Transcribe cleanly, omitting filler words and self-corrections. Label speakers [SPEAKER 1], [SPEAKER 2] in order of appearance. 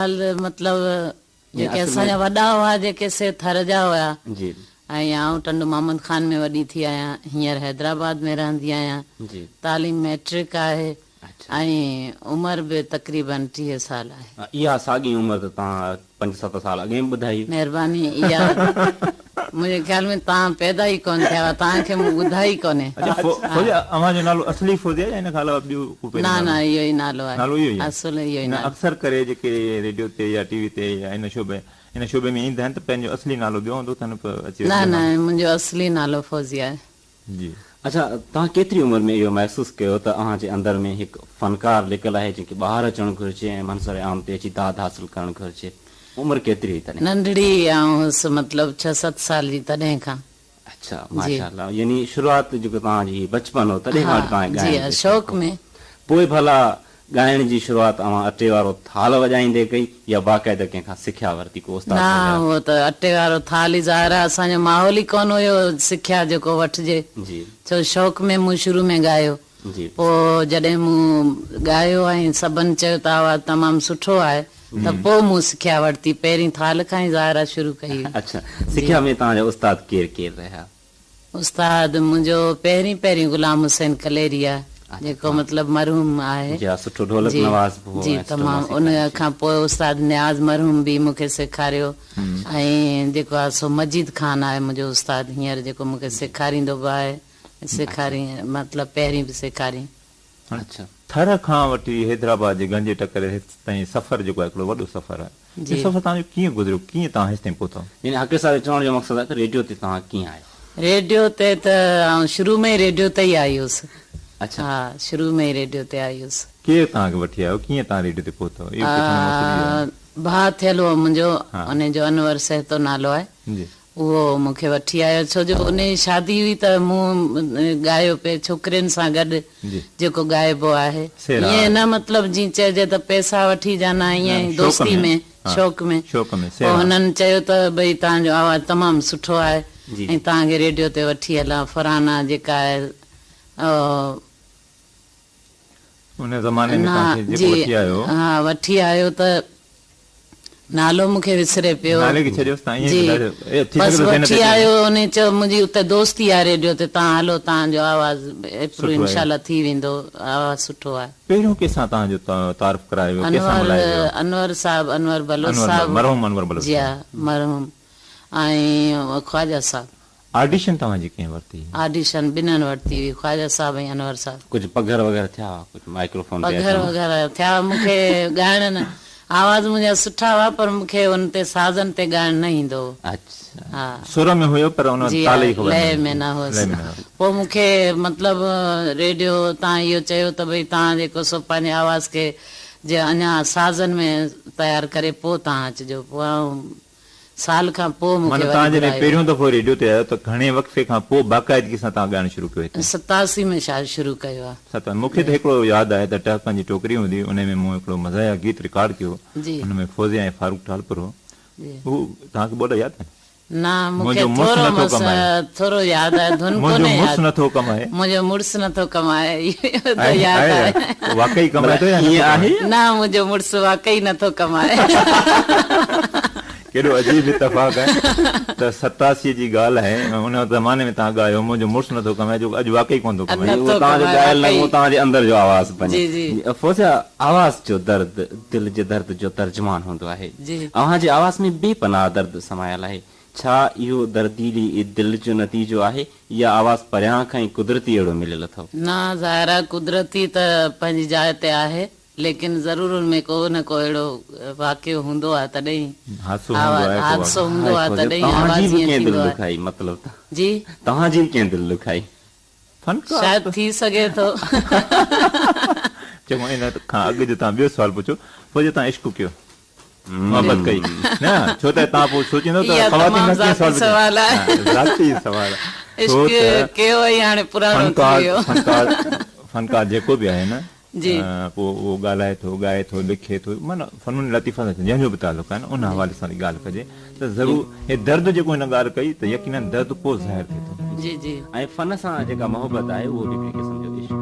[SPEAKER 1] مطلب جيڪي اسان جا وڏا هئا جيڪي سي ٿر جا هيا ۽ آئون ٽنڊو محمد خان ۾ وڏي ٿي آهيان هينئر حيدرآباد ۾ رهندي آهيان تعليم مئٽرڪ آهي ۽ عمر به تقريبن 30 سال آهي.
[SPEAKER 2] اها ساڳي عمر ته توهان 5 7 سال اڳي به ٻڌائي.
[SPEAKER 1] مهرباني اها منهنجي خيال ۾ توهان پيدا ئي ڪونه ٿيا هئا توهان کي مون ٻڌائي ڪونهي.
[SPEAKER 3] اڇا فوزيا اوهان جو نالو اصلي فوزيا يا ان کان علاوه ٻيو ڪو پهريون
[SPEAKER 1] نه نه اهو ئي نالو آهي.
[SPEAKER 3] نالو اهو ئي آهي.
[SPEAKER 1] اصل اهو ئي
[SPEAKER 3] نه
[SPEAKER 1] نالو.
[SPEAKER 3] اڪثر ڪري جيڪي ريڊيو تي يا ٽي وي تي يا ان شعبي ان شعبي ۾ ايندا آهن ته پنهنجو اصلي نالو ٻيو هوندو اٿن پر اچي
[SPEAKER 1] نه نه منهنجو اصلي نالو فوزيا آهي.
[SPEAKER 3] جي.
[SPEAKER 2] اڇا توهان ڪيتري عمر ۾ اهو محسوس ڪيو ته اوهان جي اندر ۾ هڪ فنڪار لڪل آهي جنهن کي ٻاهر اچڻ گهرجي ۽ منظر عام تي اچي داد حاصل ڪرڻ گهرجي؟ عمر ڪيتري هئي تڏهن؟
[SPEAKER 1] ننڍڙي آئون هيس مطلب 6 7 سال جي تڏهن کان.
[SPEAKER 2] اڇا ماشاء الله يعني شروعات جيڪو توهان جي بچپن هو تڏهن کان وٺي توهان کي ڳائڻ جو
[SPEAKER 1] شوق هو.
[SPEAKER 2] پوء ڀلا ڳائڻ جي شروعات اوهان اٽي وارو ٿال وڄائيندي ڪئي يا باقاعده ڪنهن کان سکيا ورتي ڪو استاد
[SPEAKER 1] نه اهو ته اٽي وارو ٿال ئي ظاهر آهي اسان جو ماحول ئي ڪونه هيو سکيا جيڪو وٺجي ڇو شوق ۾ مون شروع ۾ ڳايو پوء جڏهن مون ڳايو ۽ سڀن چيو ته آواز تمام سٺو آهي ته پوء مون سکيا ورتي. پهرين ٿال کان ئي ظاهر آهي شروع ڪئي هئي.
[SPEAKER 2] اڇا سکيا ۾ توهان جا استاد ڪير ڪير رهيا؟
[SPEAKER 1] استاد منهنجو پهرين پهرين غلام حسين ڪليري آهي جيڪو مطلب مرحوم آهي.
[SPEAKER 2] جي ها سٺو ڍولڪ نواز به هو
[SPEAKER 1] جي تمام ان کان پوء استاد نياز مرحوم به مون کي سيکاريو ۽ جيڪو آهي سو مجيد خان آهي منهنجو استاد هينئر جيڪو مون کي سيکاريندو به آهي. سيکارين مطلب پهرين به سيکارين.
[SPEAKER 2] اڇا.
[SPEAKER 3] ٿر کان وٺي حيدرآباد جي گنجي ٽڪر هيستائين سفر جيڪو آهي هڪڙو وڏو سفر آهي. اهو سفر توهان جو ڪيئن گذريو؟ ڪيئن توهان هيستائين پهتؤ؟
[SPEAKER 2] يعني حقي صاحب جو چوڻ جو مقصد آهي ته ريڊيو تي توهان ڪيئن آيو؟
[SPEAKER 1] ريڊيو تي ته آئون شروع ۾ ئي ريڊيو تي ئي آئي هيس.
[SPEAKER 2] اڇا.
[SPEAKER 1] ها شروع ۾ ئي ريڊيو تي آئي هيس.
[SPEAKER 3] ڪير توهان کي وٺي آيو؟ ڪيئن توهان ريڊيو تي پهتؤ؟ اهو پڇڻ جو مقصد اهو آهي.
[SPEAKER 1] ڀاء ٿيل هو منهنجو انهي جو انور سهتو نالو آهي.
[SPEAKER 3] جي.
[SPEAKER 1] اهو مون کي وٺي آيو ڇو جو انهي جي شادي هئي ته مون ڳايو پئي ڇوڪرين سان گڏ جيڪو ڳائبو آهي ائين نه مطلب جيئن چئجي ته پئسا وٺي جا نه ائين ئي دوستي ۾ شوق ۾ پوء هنن چيو ته ڀئي توهان جو آواز تمام سٺو آهي ۽ توهان کي ريڊيو تي وٺي هلان فرحانه جيڪا آهي
[SPEAKER 3] ان زماني ۾ توهان کي جيڪو وٺي آيو.
[SPEAKER 1] ها وٺي آيو ته نالو مون کي وسري پيو.
[SPEAKER 3] نالي کي ڇڏيوس توهان ائين
[SPEAKER 1] جي
[SPEAKER 3] ٻڌايو ٿي
[SPEAKER 1] بس
[SPEAKER 3] سگهي ٿو ذهن
[SPEAKER 1] وٺي
[SPEAKER 3] تي اچي
[SPEAKER 1] آيو انهي چيو منهنجي اتي دوستي آهي ريڊيو تي توهان هلو توهان جو آواز اپروو
[SPEAKER 3] سٺو آهي.
[SPEAKER 1] انشاء الله ٿي ويندو آواز سٺو آهي.
[SPEAKER 3] پهريون ڪنهن سان توهان جو تعارف ڪرايو ويو ڪنهن سان
[SPEAKER 1] انور
[SPEAKER 3] ملايو ويو؟
[SPEAKER 1] انور صاحب انور بلوچ
[SPEAKER 3] انور
[SPEAKER 1] صاحب
[SPEAKER 3] مرحوم انور بلوچ
[SPEAKER 1] جي ها
[SPEAKER 3] صاحب.
[SPEAKER 1] مرحوم ۽ خواجه صاحب.
[SPEAKER 3] آڊيشن توهان جي ڪنهن ورتي هئي؟
[SPEAKER 1] آڊيشن ٻنهن ورتي هئي خواجه صاحب ۽ انور صاحب.
[SPEAKER 2] ڪجهه پگهر وغيره ٿيا هئا ڪجهه مائڪروفون تي
[SPEAKER 1] پگهر
[SPEAKER 2] اچڻ.
[SPEAKER 1] وغيره ٿيا مون کي ڳائڻ نه آواز منهنجا سٺا هئا پر مون کي ان تي سازن تي ڳائڻ نه ايندو هو.
[SPEAKER 2] اڇا.
[SPEAKER 1] ها.
[SPEAKER 3] سر ۾ هيو پر ان
[SPEAKER 1] جي
[SPEAKER 3] تال
[SPEAKER 1] ها
[SPEAKER 3] جي خبر نه
[SPEAKER 1] لئه
[SPEAKER 3] هئي.
[SPEAKER 1] ۾ نه هئس.
[SPEAKER 3] لئه ۾ نه هئس.
[SPEAKER 1] پوء مون کي مطلب ريڊيو تان اهو چيو ته ڀئي توهان جيڪو سو پنهنجي آواز کي جي اڃا سازن ۾ تيار ڪري پوء توهان اچجو پوء آئون سال کان پوء مون کي
[SPEAKER 3] معنيٰ
[SPEAKER 1] وري
[SPEAKER 3] توهان جڏهن
[SPEAKER 1] گهرايو.
[SPEAKER 3] پهريون دفعو ريڊيو تي آيو ته گهڻي وقفي کان پوء باقاعدگي سان توهان ڳائڻ شروع ڪيو هتي؟
[SPEAKER 1] 87 ۾ شايد شروع ڪيو آ.
[SPEAKER 3] 87 مون کي ته هڪڙو ياد آهي ته ٽهڪن جي ٽوڪري هوندي هئي انهي ۾ مون هڪڙو مزاحيه گيت رڪارڊ ڪيو ان ۾ فوزيه ۽ فاروق ٽالپر هو هو توهان کي ٻول ياد آهن؟
[SPEAKER 1] نه مون کي
[SPEAKER 3] منهنجو مڙس
[SPEAKER 1] ٿورو
[SPEAKER 3] نٿو
[SPEAKER 1] مس
[SPEAKER 3] ڪمائي.
[SPEAKER 1] ٿورو ياد آهي ڌن
[SPEAKER 3] منهنجو
[SPEAKER 1] ڪونهي
[SPEAKER 3] مڙس
[SPEAKER 1] ياد.
[SPEAKER 3] نٿو ڪمائي.
[SPEAKER 1] منهنجو مڙس نٿو ڪمائي اهو ته
[SPEAKER 3] آهي
[SPEAKER 1] ياد
[SPEAKER 3] آهي
[SPEAKER 1] آهي.
[SPEAKER 3] واقعي ڪمائي ٿو يا نٿو
[SPEAKER 2] ائين آهي
[SPEAKER 3] ڪمائي؟
[SPEAKER 2] يا؟
[SPEAKER 1] نه منهنجو مڙس واقعي نٿو ڪمائي.
[SPEAKER 3] ڪيڏو عجيب اتفاق آهي ته 87 جي ڳالهه آهي ۽ ان زماني ۾ توهان ڳايو منهنجو مڙس نٿو ڪمائي جو اڄ واقعي ڪونه ٿو ڪمائي.
[SPEAKER 2] اهو توهان جو ڳايل نغمو توهان جي اندر جو آواز بنيو.
[SPEAKER 1] جي جي.
[SPEAKER 2] فوزيا آواز جو درد دل جي درد جو ترجمان هوندو آهي. اوهان جي آواز ۾ بي پناهه درد سمايل آهي. ڇا اهو درديلي دل جو نتيجو آهي يا آواز پريان کان ئي قدرتي اهڙو مليل اٿو؟
[SPEAKER 1] نه ظاهر آهي قدرتي ته پنهنجي جاء تي آهي ليڪن ضرور ان ۾ ڪو نه ڪو اهڙو واقعو هوندو آهي تڏهن
[SPEAKER 3] حادثو هوندو آهي ڪو
[SPEAKER 1] حادثو هوندو آهي تڏهن
[SPEAKER 2] توهان
[SPEAKER 1] آواز
[SPEAKER 2] جي به
[SPEAKER 1] ائين
[SPEAKER 2] ڪنهن دل
[SPEAKER 1] ٿيندو آهي.
[SPEAKER 2] ڏکائي مطلب ته
[SPEAKER 1] جي.
[SPEAKER 2] توهان جي به ڪنهن دل ڏکائي.
[SPEAKER 3] فنڪار
[SPEAKER 1] شايد ٿي سگهي ٿو.
[SPEAKER 3] چڱو ان کان اڳ جو توهان ٻيو سوال پڇو پوء جو توهان عشق ڪيو محبت ڪئي نه ڇو ته توهان پوء سوچيندو ته
[SPEAKER 1] اها
[SPEAKER 3] خواتين
[SPEAKER 1] تمام
[SPEAKER 3] کان ڪيئن سوال
[SPEAKER 1] ذاتي سوال آهي.
[SPEAKER 3] پڇان ذاتي سوال ڇو
[SPEAKER 1] عشق
[SPEAKER 3] ته
[SPEAKER 1] ڪيو ۽ هاڻي پراڻو ٿي
[SPEAKER 3] فنڪار
[SPEAKER 1] ويو.
[SPEAKER 3] فنڪار فنڪار جيڪو به آهي نه
[SPEAKER 1] جي.
[SPEAKER 3] پوء اهو ڳالهائي ٿو ڳائي ٿو لکي ٿو معنيٰ فنون لطيفه سان جنهن جو به تعلق آهي نه ان حوالي سان ڳالهه ڪجي ته ضرور هي درد جيڪو هن ڳالهه ڪئي ته يقينن درد پوء ظاهر ٿئي ٿو.
[SPEAKER 1] جي جي.
[SPEAKER 2] ۽ فن سان جيڪا محبت آهي اهو به هڪڙي قسم جو عشق آهي.